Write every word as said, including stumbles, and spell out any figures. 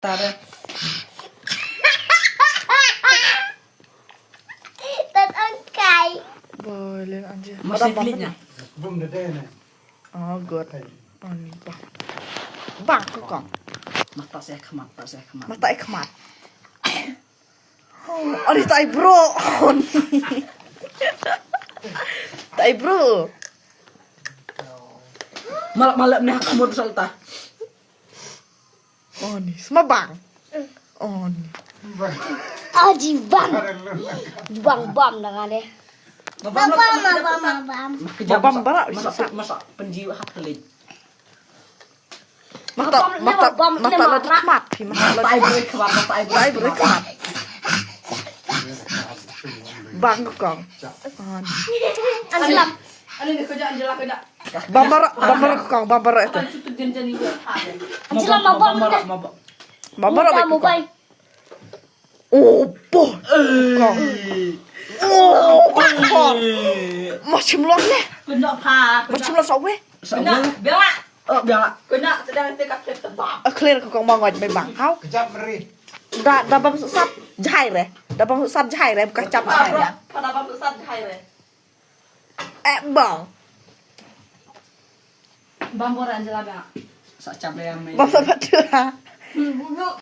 Tara. Tat ang kai. Boy, len anje. Masih telinga. Bum de de ne. Oh, good. Oh, ni bang. Bang ko kong. Mata saya kemat, mata saya kemat. Mata ek mat. Oh, ni tai bro. Oh, ni. Tai bro. Malap malap ni aku mau salta. Oh, ni. Semua bang. Oh, ni. Aji bang. Bang bam dengan deh. Mabam Bam bam bam bam. Kejap Mabam masak, barak, masak, masak. Masak penjiwa hak pelit. Mata, Bam, mata, bam, mata bam, lagi bam. mat. Pi mata Mata lagi. Ibrahim kemat, mata Tai Ibrahim bro kemat. Mat. Bang ko kong. Oh, ni. Anjelam. Ani ni kerja Angela kerja. Bambara, bambara ko kong, bambara itu. Apa itu tu janjian ni dia? Angela mabam. Mabam, mabam. Bambara Muda ko kong. mobile. Oh, boh. Kong. Oh, kong. Macam lo ne. Kena pa. Macam lo sawe. Kena biar. Oh, biar. Kena sedang tengah tebak. A clear ko kong mangoj me bang kau. Kejap meri. Da da bam susat jai re. Da bam susat jai re bukan cap jai re. Pada bam susat jai re. Eh bang. Bam boran jela ba. Sa cap le yang me. Bam sabat tu ha. Bulu